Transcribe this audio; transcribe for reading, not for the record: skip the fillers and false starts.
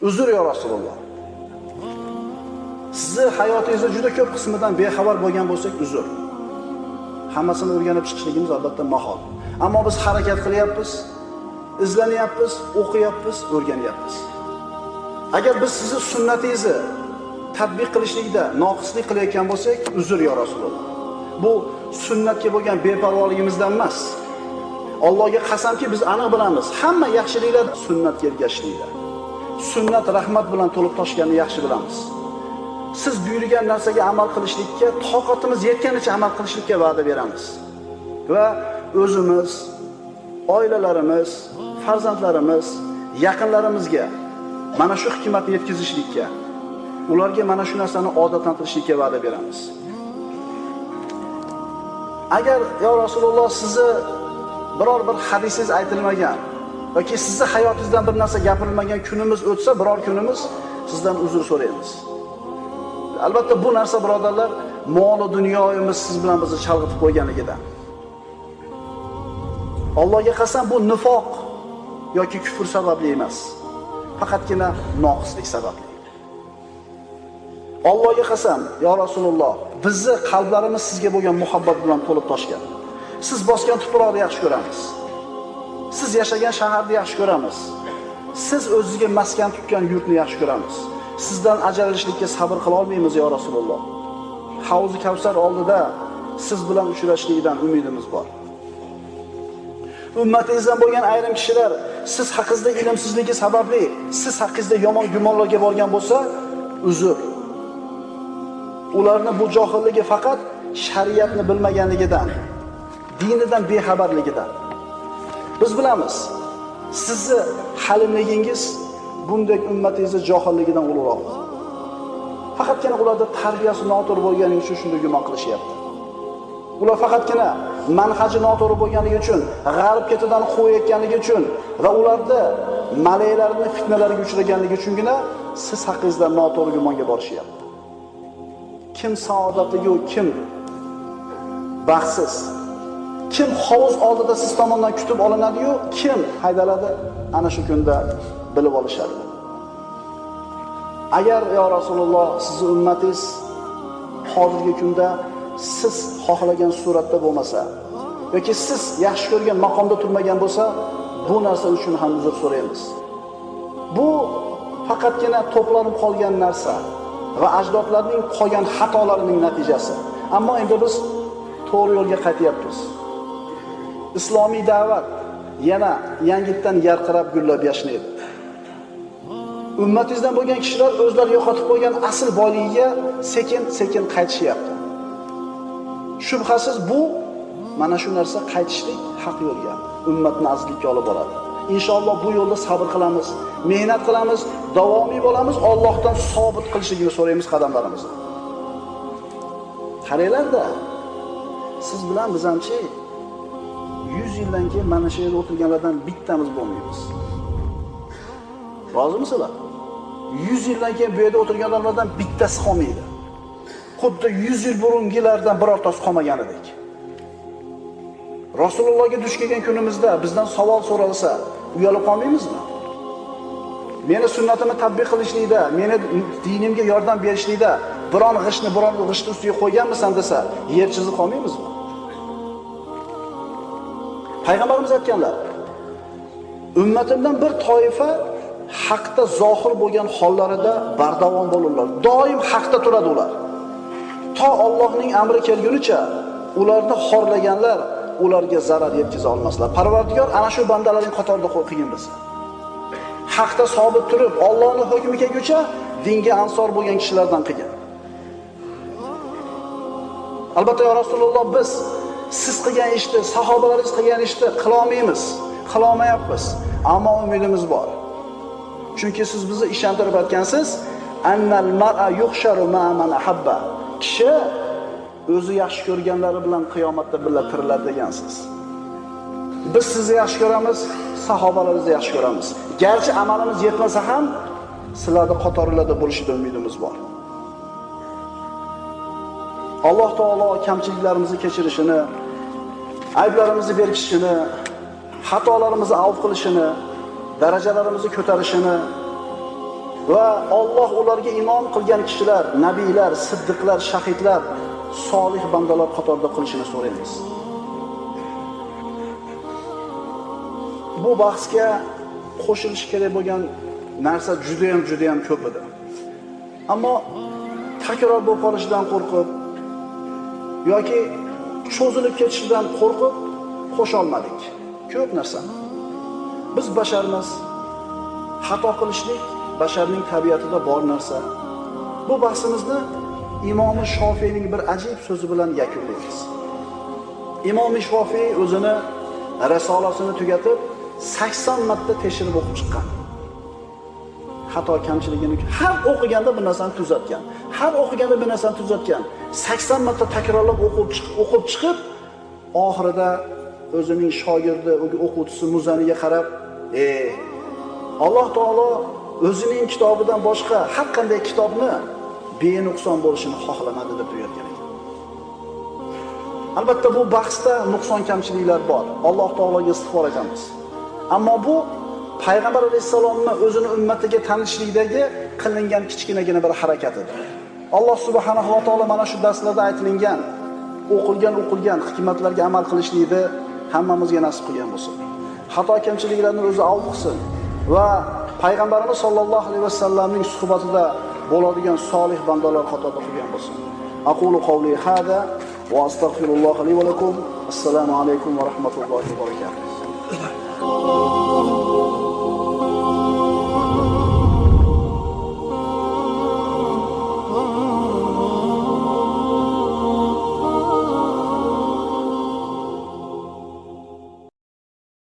Uzr yo Rasululloh. Sizni hayotingizda juda ko'p qismidan bexabar bo'lgan bo'lsak, uzr. Hammasini o'rganib chiqishligimiz albatta mahol. Ammo biz harakat qilyapmiz, izlanyapmiz, o'qiyapmiz, o'rganyapmiz. Agar biz sizni sunnatingizni tatbiq qilishlikda noqislik qilayotgan bo'lsak, uzr yo Rasululloh. Bu sunnatga bo'lgan beparvoligimizdan emas. Allohga qasamki, biz aniq bilamiz, hamma yaxshiliklar sunnatga ergashishlikda. Sunnat rahmat bilan to'lib toshganini yaxshi bilamiz. Siz buyurgan narsaga amal qilishlikka, toqatimiz yetganicha amal qilishlikka va'da beramiz. Va o'zimiz, oilalarimiz, farzandlarimiz, yaqinlarimizga mana shu hikmatni yetkazishlikka, ularga mana shu narsani odatlantirishlikka va'da beramiz. Agar yo Rasululloh sizni biror bir hadisingiz aytilmagan yoki sizni hayotingizdan bir narsa gapirilmagan kunimiz o'tsa, biror kunimiz sizdan uzr so'raymiz. Albatta bu narsa birodarlar, mol dunyoyimiz siz bilan bizni chalg'itib qo'yganligidan. Allohga qasam, bu nifoq yoki kufr sababli emas. Faqatgina noqislik sababli. Allohga qasam, yo Rasululloh, bizni qalblarimiz sizga bo'lgan muhabbat bilan to'lib toshgan. Siz bosgan tuproqni yaxshi ko'ramiz. Siz yashagan shaharni yaxshi ko'ramiz. Siz o'zingizga maskan tutgan yurtni yaxshi ko'ramiz. Sizdan ajralishlikka sabr qila olmaymiz yo Rasululloh. Havzi Kavsar oldida siz bilan uchrashishlikdan umidimiz bor. Ummatingizdan bo'lgan ayrim kishilar siz haqingizda ilmsizligi sababli siz haqingizda yomon gumonlarga borgan bo'lsa, uzr. Ularni bu johilligi faqat shariatni bilmaganligidan, dinidan bexabarligidan. Biz bilamiz, sizni halimligingiz bunday ummatingizni johilligidan ulug'roq. Faqatgina ularda tarbiyasi noto'g'ri bo'lgani uchun shunday gumon qilishyapti. Ular faqatgina manhaji noto'g'ri bo'lganligi uchun, g'arb ketidan qo'yayotganligi uchun va ularda malaylarning fitnalariga uchraganligi uchungina siz haqingizdan noto'g'ri gumonga borishyapti. Kim saodatli, kim baxtsiz, kim hovuz oldida siz tomondan kutib olinadi-yu, kim haydaladi, ana shu kunda bilib olishadi. Agar yo Rasululloh sizni ummatingiz hozirgi kunda siz xohlagan suratda bo'lmasa yoki siz yaxshi ko'rgan maqomda turmagan bo'lsa, bu narsa uchun ham uzr so'raymiz. Bu faqatgina to'planib qolgan narsa va ajdodlarning qolgan xatolarining natijasi. Ammo endi biz to'g'ri yo'lga qaytyapmiz. Islomiy da'vat yana yangitdan yarqirab gullab yashnaydi. Ummatingizdan bo'lgan kishilar o'zlari yo'qotib qo'ygan asl boyligiga sekin-sekin qaytishyapti. Shubhasiz bu mana shu narsa qaytishlik haq yo'lga, ummatni azizlikka olib boradi. Inshaalloh bu yo'lda sabr qilamiz, mehnat qilamiz, davomiy bo'lamiz, Allohdan sobit qilishligini so'raymiz qadamlarimizni. Qaranglar-da, siz bilan biz hamchi 100 yildan keyin mana shu yerda o'tirganlardan bittamiz bo'lmaymiz. Rozimisizlar? 100 yildan keyin bu yerda o'tirgan odamlardan bittasi qolmaydi. Xuddi 100 yil burungilardan birortasi qolmaganidek. Rasulullohga duch kelgan kunimizda bizdan savol so'ralsa, uyalib qolmaymizmi? Meni sunnatimni tatbiq qilishlikda, meni dinimga yordam berishlikda biron g'ishtni biron g'ishtni ustiga qo'yganmisan desa, yer chizib qolmaymizmi? Payg'ambarimiz aytganlar, ummatimdan bir toifa haqda zohir bo'lgan hollarida bardavom bo'lurlar. Doim haqda turadi ular. To Allohning amri kelgunicha ularni xorlaganlar ularga zarar yetkaza olmaslar. Parvardigor ana shu bandalarning qatorida qilgin bizni. Haqda sobit turib, Allohning hukmi kelguncha dinga ansor bo'lgan kishilardan qilgin. Albatta ya Rasululloh, biz siz qilgan ishni, sahobalaringiz qilgan ishni qila olmaymiz, qila olmayapmiz. Ammo umidimiz bor. Chunki siz bizni ishontirib aytgansiz, annal mar'a yuhsharu ma'a man ahabba. Kishi o'zi yaxshi ko'rganlari bilan qiyomatda birga tiriladi degansiz. Biz sizni yaxshi ko'ramiz, sahobalaringizni yaxshi ko'ramiz. Garchi amalimiz yetmasa ham sizlarning qatorlarda bo'lishidan umidimiz bor. Alloh taolo kamchiliklarimizni kechirishini, ayblarimizni berkitishini, xatolarimizni avf qilishini, darajalarimizni ko'tarishini, Va Alloh ularga inom qilgan kishilar, nabiylar, siddiqlar, shahidlar, solih bandalar qatorida qilishini so'raymiz. Bu bahsga qo'shilishi kerak bo'lgan narsa juda ham juda ham ko'p edi. Ammo takror bo'lib qolishidan qo'rqib yoki cho'zilib ketishidan qo'rqib qo'sha olmadik ko'p narsani. Biz basharmiz. Xato qilishlik basharning tabiatida bor narsa. Bu bahsimizni Imom Shofiyning bir ajib so'zi bilan yakunlaymiz. Imom Shofiy o'zini risolasini tugatib 80 marta tekshirib o'qib chiqqan. Xato kamchiligini har o'qiganda bir narsani tuzatgan. Har o'qiganda bir narsani tuzatgan. 80 marta takrorlab o'qib chiqib, oxirida o'zining shogirdi, o'quvchisi Muzaniga qarab, Alloh taolo o'zining kitobidan boshqa har qanday kitobni benuqson bo'lishini xohlamadi deb tugatgan ekan. Albatta bu bahsda nuqson kamchiliklar bor. Alloh taologa istig'for etamiz. Ammo bu Payg'ambar alayhissalomni o'zini ummatiga tanishlikdagi qilingan kichkinagina bir harakat edi. Alloh subhanahu va taolo mana shu darslarda aytilingan, o'qilgan hikmatlarga amal qilishlikni hammamizga nasib qilgan bo'lsin. Xato kamchiliklarni o'zi avf qilsin va Payg'ambarimiz sollallohu alayhi vasallamning suhbatida bo'ladigan solih bandalar qatorida qilgan bo'lsin. Aqulu qawli hada va astagfirulloh li va lakum. Assalomu alaykum va rahmatullohi va barakatuh.